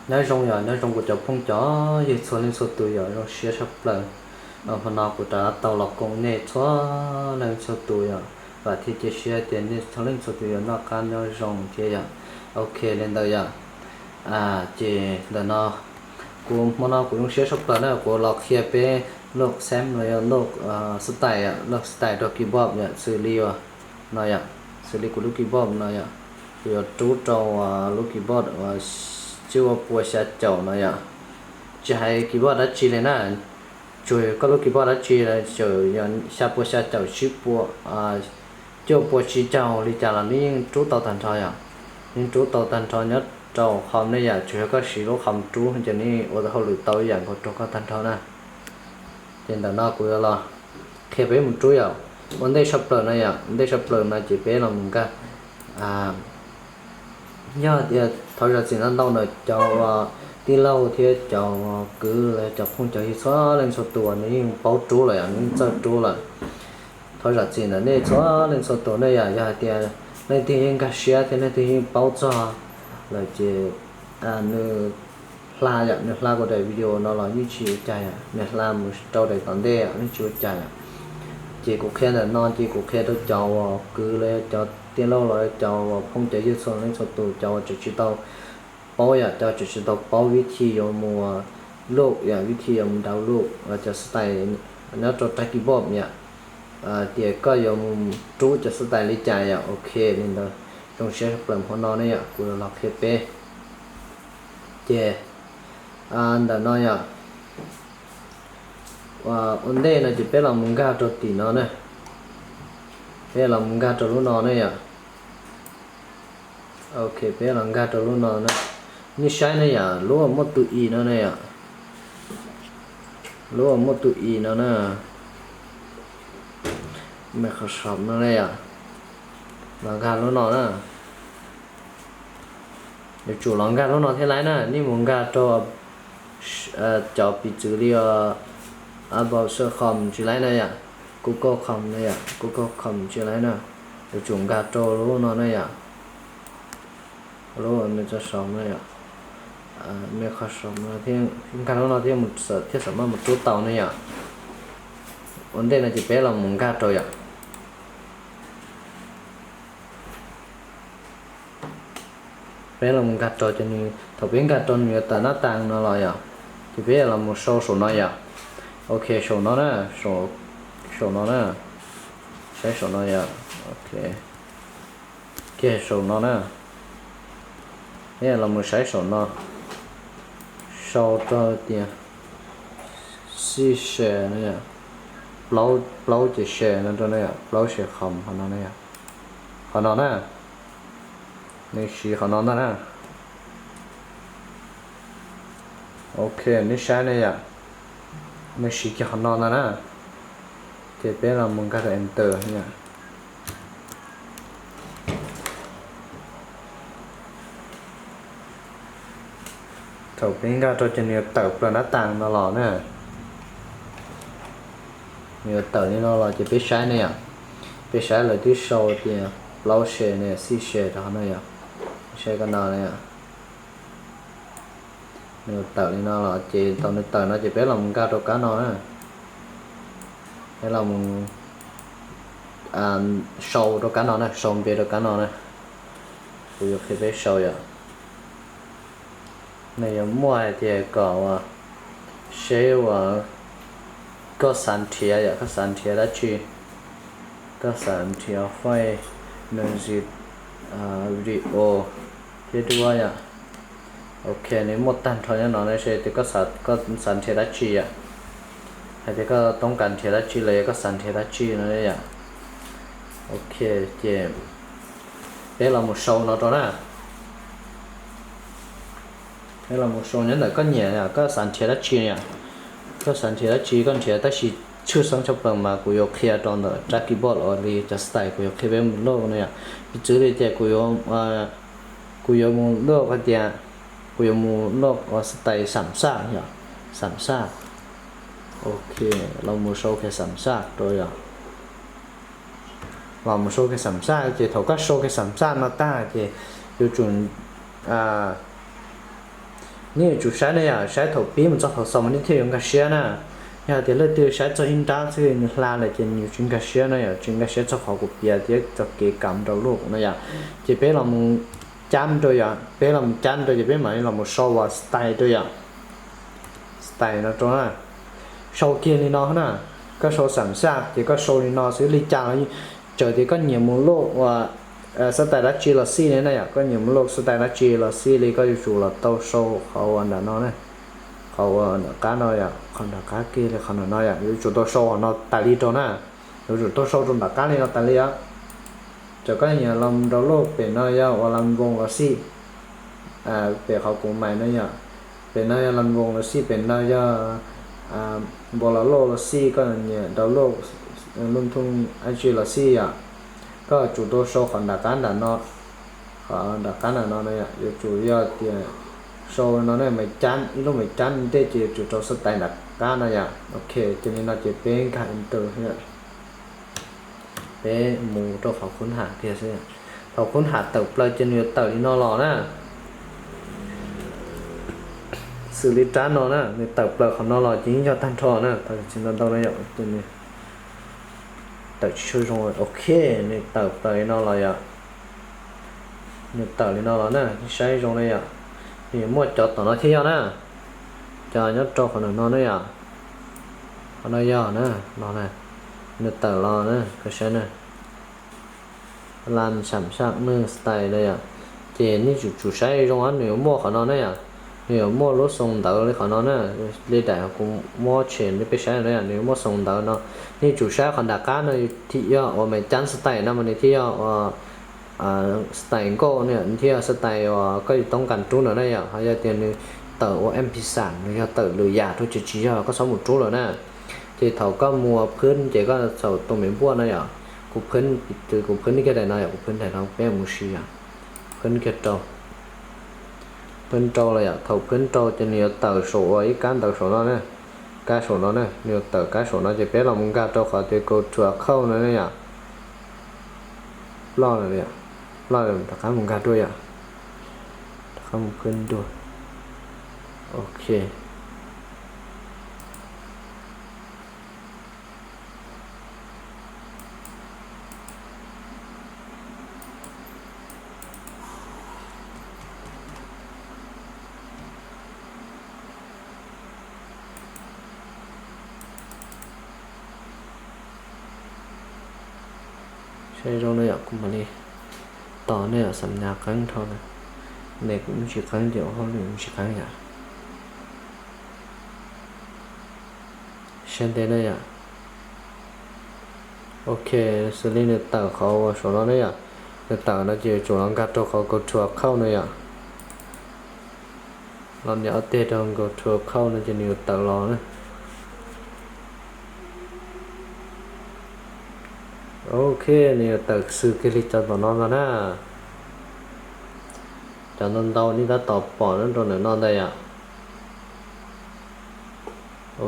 Nyob zoo yom, nyob zoo kuv cov phooj cov ywg txhua leej txhua tus yom, zoo siab tshaj plaws. Hmo no kuv rov tau los koom nej txhua leej txhua tus yom, vam thiab cia siab tias nej txhua leej txhua tus yuav noj qab nyob zoo thiab yom. Ok, li ntawd yom, ces ntawm no kuv hmo no kuv zoo siab tshaj plaws na, kuv los qhia peb lub xeeb no yog lub style, lub style rau keyboard yom, xws li no yom, xws li kuv lub keyboard no yom, kuv yuav rub rau lub keyboard uas cuaj pua xya caum no yom. Tsis hais keyboard dab tsi li na, tsuas koj lub keyboard dab tsi los xya pua xya caum, tsib pua, cuaj pua tsib caug li cas los nws yeej rub tau tag nrho yom. Yeej rub tau tag nrho nyob rau hauv ne yom, tsuas yog koj siv lub qhov rub ces nws ua hauj lwm tau ib yam nkaus rau koj tag nrho na. Ces ntawm no kuv yuav los qhia peb mus rub yom. Ua ntej tshaj plaws no yom, ua ntej tshaj plaws no ces peb los mus nkag, yog tias thov zam txim ntau ntau na cov tij laug thiab cov kwv los cov phooj cov ywg txhua leej txhua tus nws yeej paub rub lawm yom, nws yeej txawj rub lawm. Thov zam txim ntawm nej txhua leej txhua tus ne yom, yog hais tias leej twg yeej nkag siab thiab leej twg yeej paub txog lawm ces nws hla yom, nws hla kuv daim video no los yeej tsis ua cas yom, nws hla mus rau daim tom ntej yom, yeej tsis ua cas yom. Ces kuv qhia ntawm no ces kuv qhia rau cov uas kwv los cov tij laug los cov uas phooj cov ywg txhua leej txhua tus, cov uas tseem tsis tau paub yom, cov tseem tsis tau paub vib thi yuav mus luj yom, vib thi yuav mus download cov style nyob rau rab keyboard yom, tias koj yuav mus rub cov style li cas yom. Ok, li ntawd zoo siab tshaj plaws hmo no ne yom, kuv los qhia peb. Ces ntawm no yom, ua ntej no ces peb los mus nkag rau tim no na, peb los mus nkag rau lub no ne yom. Ok, peb los nkag rau lub no na. Nej saib ne yom, lub uas muaj tus i no ne yom, lub uas muaj tus i no na, Microsoft no ne yom. Los nkag lub no na. Yuav tsum los nkag lub no thiab laiv na, nej mus nkag rau cov piv txwv li Apple Search Chrome tsis laiv na yom, Google Chrome na yom, Google Chrome tsis laiv na. Yuav tsum nkag rau lub no na yom, lub Microsoft no yom, Microsoft no thiab, nkag lub no thiab, thiaj xam maj mus rub tau ne yom. Ua ntej no ces peb los mus nkag rau yom. Peb los mus nkag rau ces nws, thaum peb nkag rau nws yuav tawm nab tas no los yom, ces peb los mus sau saum no yom. Ok, saum no na, saum no na, saib saum no yom. Ok, kiag saum no na, peb los mus saib saum no, sau rau tias six share no yom, plaub, plaub ces share no rau na yom, plaub share qhov no na yom, qhov no na, nws siv qhov no ntag na. Ok, nej saib ne yom, nws siv kiag qhov no ntag na. Ces peb los mus nkag rau enter yom. Thaum peb nkag rau ces nws yuav tawm plaws nab tas no los na. Nws yuav tawm li no los ces peb saib ne yom. Peb saib lawv twb sau tias plaub share ne, six share rau qhov no yom. Saib koj no na yom. Nws tawm li no los ces thaum nws tawm no ces peb los mus nkag rau kab no na. Peb los mus sau rau kab no na, sau npe rau kab no na. Kuv yuav qhia peb sau yom. Nws yuav muaj hais tias kom seb uas koj xav nrhiav yom, koj xav nrhiav dab tsi, koj xav nrhiav file, music, video thiab duab yom. Ok, nws muaj tag nrho nyob no ne, seb tias koj xav nrhiav dab tsi yom, hais tias koj toob kas nrhiav dab tsi los yog koj xav nrhiav dab tsi no yom. Ok, ces peb los mus sau no rau na. Peb los mus sau nyob ntawm koj nyiam yom, koj xav nrhiav dab tsi yom. Koj xav nrhiav dab tsi koj nrhiav, tab sis tshwj xeeb tshaj plaws mas kuv yuav qhia rau ntawm rab keyboard los li cov style kuv yuav qhia peb mus luaj no yom. Piv txwv li tias kuv yuav, kuv yuav mus luaj hais tias, kuv yuav mus luaj ua style xam xaj yom, xam xaj. Ok, los mus sau kiag xam xaj rau yom. Los mus sau kiag xam xaj ces thaum koj sau kiag xam xaj no tag ces yuav tsum, Neb yuav tsum saib na yom, saib thaum pib mus txog thaum xaus mas neb thiaj yuav nkag siab na. Yog hais tias leej twg saib txog ib nrab xwb nws hla lawm ces nws yuav tsis nkag siab na yom, tsis nkag siab txog qhov kuv piav thiab txog kev kam download no yom. Ces peb los mus cab rau yom, peb los mus cab rau ces peb mam li los mus sau ua style rau yom. Style no rau na. Sau kiag li no na. Koj sau xam xaj ces koj sau li no xwb li cas los, txawm tias koj nyiam mus luaj ua style dab tsi los xij li na yom, koj nyiam mus luaj style dab tsi los xij li koj yuav tsum los tau sau qhov uas nram no na. Qhov uas nram qab no yom, qhov nram qab kiag li qhov nram no yom, yuav tsum tau sau qhov no tas li rau na. Yuav tsum tau sau rau nram qab li no tas li os. Txawm koj nyiam los download pem no yog ua las voos los xij, pem qhov kuv mais no yom, pem no yog las voos los xij, pem no yog npau las loj los xij, koj nyiam download luj thooj dab tsi los xij yom, koj yuav tsum tau sau qhov nram qab nram no. Qhov nram qab nram no na yom, yuav tsum yog tias sau no na, maiv cab, ib lub maiv cab ntej ces yuav tsum rau style nram qab no yom. Ok, ces li no ces peb nkag enter. Peb mus rau qhov khun ham kiag xwb. Thaum khun ham tawm plaws ces nws yuav tawm li no los na. Xws li rab no na, nws tawm plaws qhov no los ces yeej yog tag nrho na, tawm tsis ntau ntau na yom, ces nws tawm tsis tshua zoo. Ok, nws tawm plaws li no los yom. Nws tawm li no los na, saib zoo na yom. Nws yuav muaj cov tom no thiab yog na. Cov nyob rau qhov no na yom. Qhov no yog na, no na. Nws tawm los na, koj saib na. Las xam xaj nws style na yom. Ces nej tsum tsum saib zoo nws yuav muaj qhov no na yom. Nws yuav muaj lub xoo ntawv li qhov no na. Li daim kuv muab tshem li peb saib na yom, nws yuav muaj xoo ntawv no. Nej tsum saib qhov nram qab no thiaj yog uas maiv cab style no mas nws thiaj yog uas style nkauj na, nws thiaj yog style uas koj yuav toob kas rub ntawd na yom. Ho yog tias nws tawm ua mp xam, nws yog tawm lwm yam rau ces tsis yog, koj txhob mus rub lawm na. Ces thaum koj mus phwb ces koj txhaum tus me npuaj no yom. Kuv phwb, kuv phwb kiag daim no yom, kuv phwb daim no peb mus si yom. Phwb kiag rau. Phwb rau los yom, thaum phwb rau ces nws yuav tawm saum uas ib kab ntawv saum no na. Kab saum no na, nws yuav tawm kab saum no ces peb los mus nkag rau qhov tias go to account no na yom. Ploj lawm, ploj lawm, rov qab mus nkag dua yom. Rov qab mus phwb dua. Ok. Saib zoo na yom, kuv mam li tos nej yom, xam nyas qeeb dhau na. Nws kuv tsis qeeb ces ua hauj lwm tsis qeeb yom. Saib ntev na yom. Ok, xws li nws tawm qhov uas saum no na yom. Nws tawm no ces yuav tsum los nkag rau qhov go to account na yom. Los nias ob teg rau go to account no ces nws yuav tawm los na. Ok, nws yuav tawm xws kiag li cov tom no ntag na. Cov ntau ntau nej tab tom pom nyob rau ntawm no ntag yom.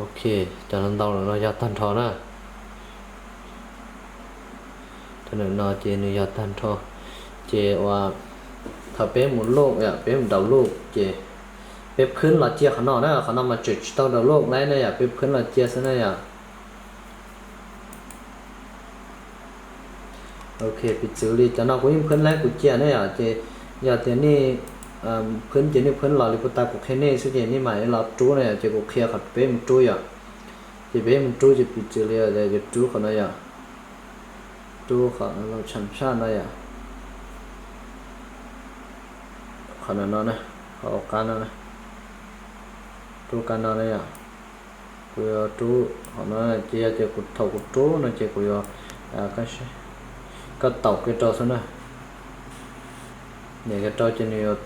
Ok, cov ntau ntau no yog tag nrho na. Cov ntawm no ces nws yog tag nrho. Ces uas thaum peb mus luj yom, peb mus download ces peb phwb los cia qhov no na, qhov no mas tseem tsis tau download lawm na yom, peb phwb los cia xwb na yom. Ok, piv txwv li cov no kuv yeej phwb lawm kuv cia na yom, ces yog tias nej phwb ces nej phwb los li puag ta kuv qhia nej xwb ces nej mam li los rub na yom, ces kuv qhia qhov peb mus rub yom. Ces peb mus rub ces piv txwv li yog rub qhov no yom. Rub qhov no, tsham saj no yom. Qhov no no na, qhov qab no na. Rub qab no na yom. Kuv yuav rub qhov no, ces yog tias kuv thaum kuv rub no ces kuv yuav, koj taum kiag rau xwb na. Nyem kiag rau ces nws yuav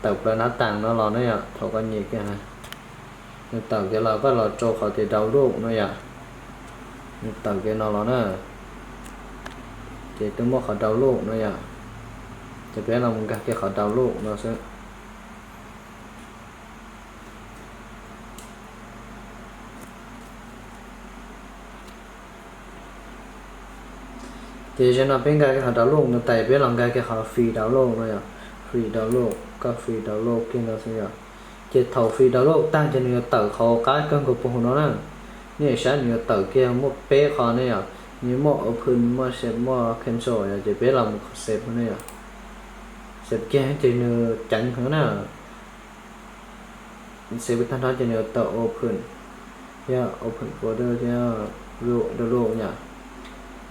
tawm plaws nab tas no los na yom, thaum koj nyem kiag na. Nws tawm kiag los koj los rau qhov tias download no yom. Nws tawm kiag no los na. Ces twb muaj qhov download no yom. Ces peb los mus nkag kiag qhov download no xwb. Ces zaum no peb nkag kiag qhov download no tas peb los nkag kiag qhov free download no yom. Free download, koj free download kiag no xwb yom. Ces thaum free download tag ces nws yuav tawm qhov qab kawg nkaus puag hauv no na. Nej saib nws yuav tawm kiag muaj peb qho ne yom, nws muaj open, muaj save, muaj cancel yom, ces peb los mus qhov save no ne yom. Save kiag ces nws ceev heev na. Save tag nrho ces nws yuav tawm open, thiab open folder thiab download yom.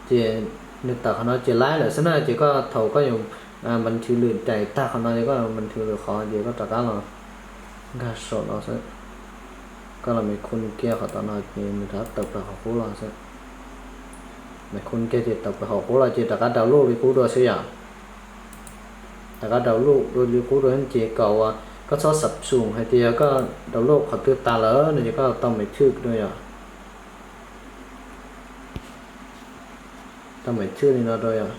Ces nws tawm qhov no ces laib lawm xwb na, ces koj thaum koj yuav npas thwv lwm daim tag qhov no ces koj npas thwv lwm qhov ces koj rov qab los nkag saum no xwb. Koj los me khu kiag qhov tom no ces nws rov qab tawm plaws qhov qub los xwb. Me khu kiag ces tawm plaws qhov qub los ces rov qab download li qub dua xwb yom. Rov qab download dua li qub dua ces kom uas koj txhob xav xum hais tias yog koj download qhov twg tas lawm no ces koj tau me thwj dua yom. Tau me thwj li no rau yom.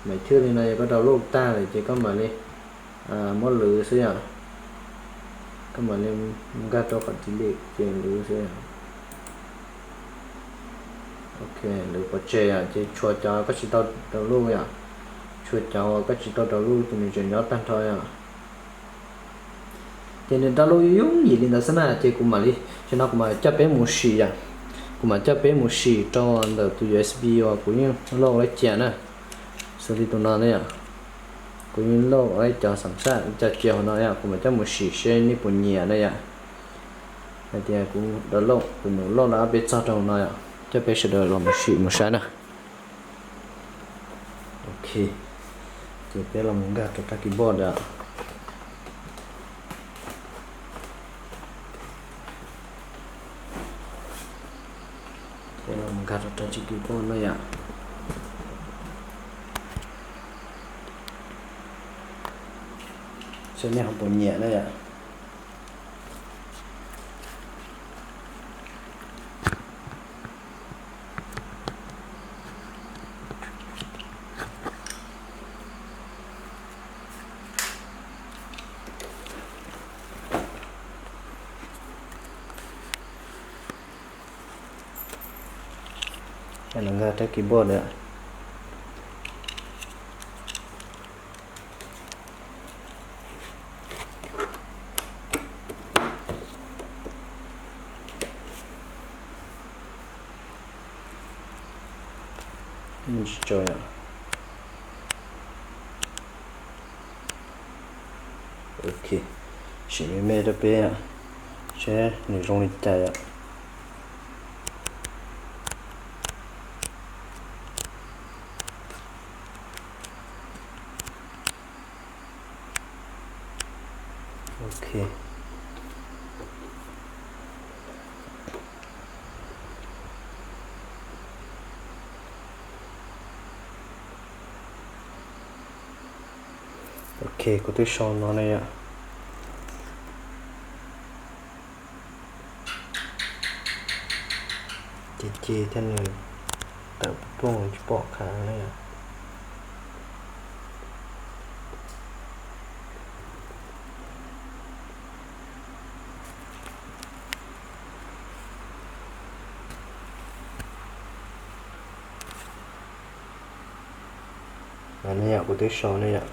Me thwj li no yog koj download tag lawm ces koj mam li muab lwv xwb yom. Koj mam li nkag rau qhov delete ces lwv xwb yom. Ok, lwv pov tseg yom, ces tshuav cov koj tsis tau download yom. Tshuav cov uas koj tsis tau download ces nws tseem nyob tag nrho yom. Ces nws download yooj yim li ntawd xwb na, ces kuv mam li, tam sim no kuv mam coj peb mus sim yom. Kuv mam coj peb mus sim rau ntawm tus U S B uas kuv yeej load laib cia na. Xws li tus no ne yom. Kuv yeej load laib cov xam saj cov cia hauv no yom, kuv mam coj mus sim seb nej puas nyiam na yom. Hais tias kuv download, kuv mus load lawm ob peb txoj rau hauv no yom, coj peb sawv daws los mus sim mus saib na. Ok, ces peb los mus nkag rau rab keyboard yom. Peb los mus nkag rau rab keyboard na yom. Seb nej ho puas nyiam na yom. Nkag rab keyboard yom. Tsis tso yom. Ok, sim me me rau peb yom, seb nws zoo li cas yom. Ok. Ok, kuv twb sau no ne yom. Ces ces thiaj nws tawm plooj tsis pom qhov ne yom. Ne yom, kuv twb sau ne yom.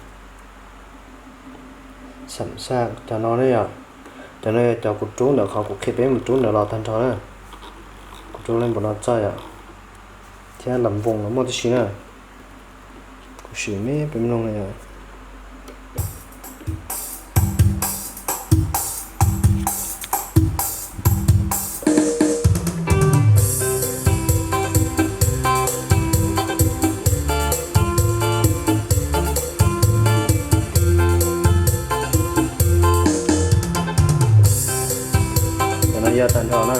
Xam xaj cov no ne yom. Cov no yog cov kuv rub ntawm qhov kuv qhia peb mus rub ntawd los tag nrho na. Kuv rub leej npaum no txog yom. Thiab lam voos los muaj tib si na. Kuv sim me peb mloog na yom. Cov no yog tag nrho na.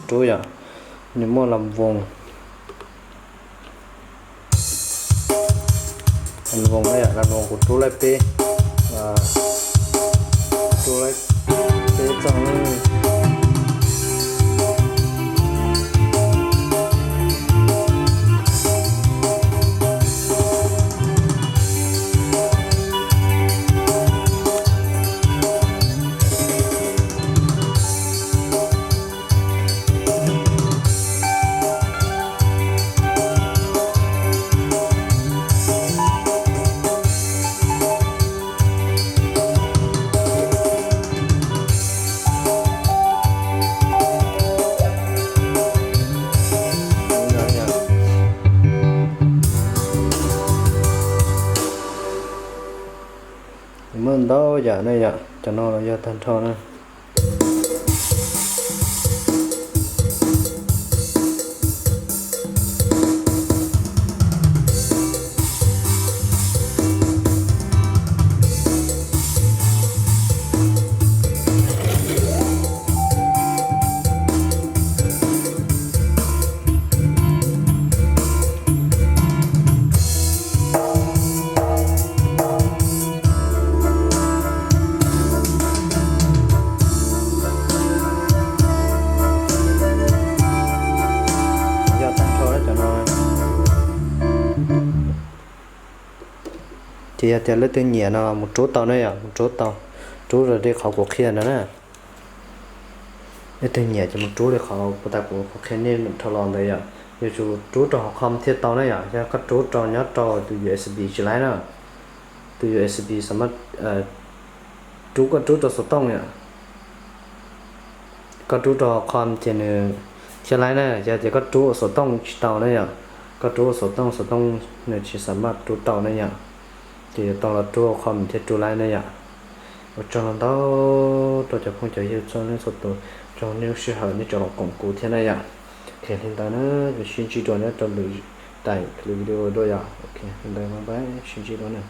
Rub yom, nws muaj las voos, las voos na yom, las voos kuv rub laij peb, rub laij peb txoj. Muaj ntau yam ne yom, cov no los yog tag nrho na. Yog tag nrho cov no. Ces yog tias leej twg nyiam no mus rub tau ne yom, mus rub tau, rub raws li qhov kuv qhia ntawd na. Leej twg nyiam ces mus rub li qhov puag ta kuv qhia nej dhau los ntawd yom. Yuav tsum rub rau hauv com thiaj tau na yom, yog koj rub rau nyob rau tus U S B tsis laib na. Tus U S B xam maj rub, koj rub rau xov tooj yom. Koj rub rau hauv com ces nws thiaj laib na, yog tias koj rub ua xov tooj tsis tau na yom. Koj rub ua xov tooj, xov tooj nws tsis xam maj rub tau na yom. Ces yuav tau los rub hauv com thiaj rub laib na yom. Ua tsaug ntau ntau rau cov phooj cov ywg txhua leej txhua tus, tsaug nej lub sij hawm nej tseem los koom kuv thiab na yom. Li ntawd na, sib ntsib dua nyob rau lwm daim lwm video dua yom. Li ntawd bye bye, sib ntsib dua na.